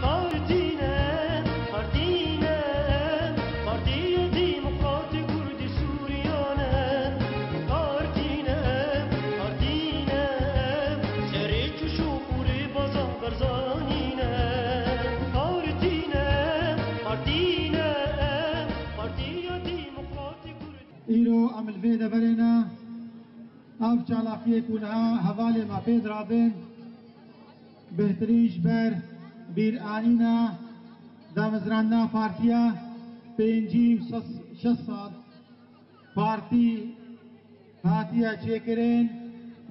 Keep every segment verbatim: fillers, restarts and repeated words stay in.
Partî ne, partî ne, Partîya Demokratî Kurdî Sûriya ne. Partî ne, partî ne, serê çûşo û rêbaza Barzanî ne. Partî ne, partî ne, Partîya Demokratî Kurdî. Îro em li vê deverê ne. Ev çalakiyê ku niha hevalê me pê dirabin, bêhtirîn ji ber bîranîna damezrandina partiya pêncî û şeş, şeş sal partî hatiye çêkirin,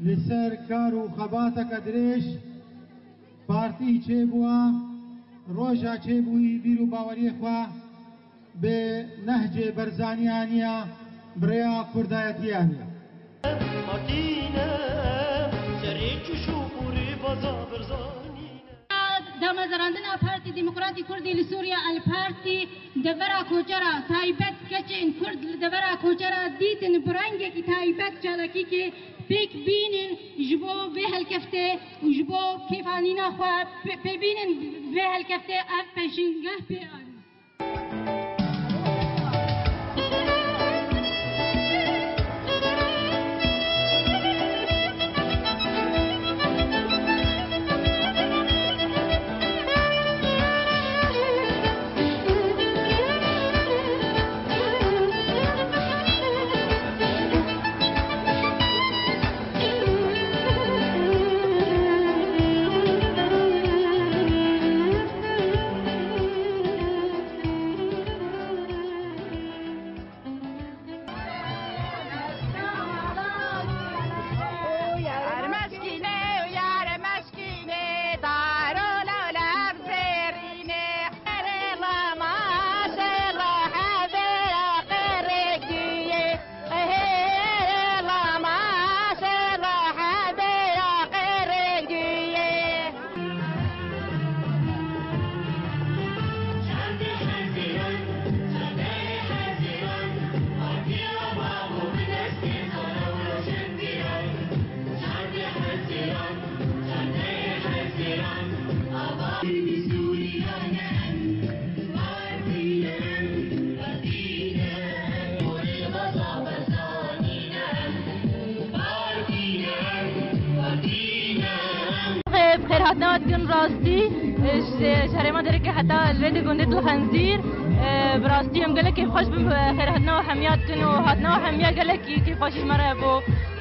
li ser kar û xebateke dirêj partî çêbûye, roja çêbûyî bîr û baweriyê xwe bi Nehcê Barzanî aniye, bi rêya kurdayetiyê aniye. Partî ne, serê çûşo û rêbaza Barzanî ne. Damezrandina Partî Demokratî Kurdî li Sûriye, El Partî, devera koçera taybet keçên Kurd li devera koçera dîtin bi rengekî taybet çalakîkê pêk bînin ji bo vê helkeftê û ji bo kêfanîna xwe pê-, pê bînin vê helkeftê ev pêşîngeh pê anîn. Bi xêrhatina we dikin rastî, e, ji, ji herêma Derikê heta li vê di gundê Til Xenzîr, e, bi rastî em gelek kêfxweş bin, e, xêrhatina we hemiya dikin û hatina we hemiya gelekî kêfxweşî ji me re hebû.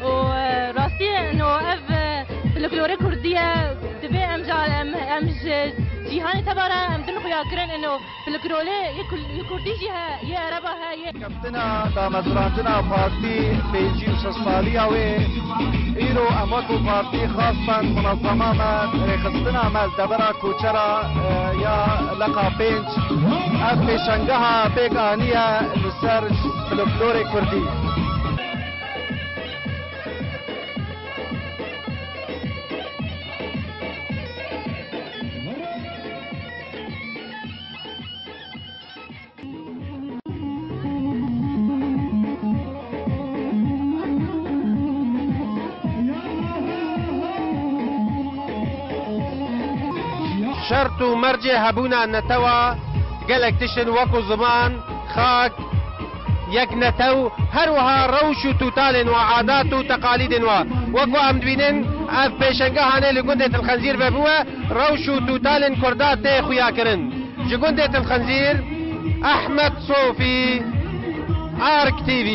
Û, e, rastî ino ev, e, folklorê kurdî ye, divê em ji, em, em ji cîhanê teva re em din xuya kirin ino. Folklorê yê kul-, yê kurdî jî he, yê ereba he, yê. Keftina damezrandina partî pêncî û şeş saliya wê, îro em wekû partî xastan munezema me, rêxistina me li devera koçera, e, ya leqa pênc, ev pêşengeha pêk aniye li ser folklorê kurdî. Şert û mercê hebûna netewa gelek tişt in, wekû ziman, xak, yek netew, her wiha rewş û tûtalên we, adat û teqalîdên we. Wek ku em dibînin, ev pêşengehanê li gundê Til Xenzîr vebûye, rewş û tûtalên Kurda tê xuyakirin. Ji gundê Til Xenzîr, Ehmed Sofî, Ark T V.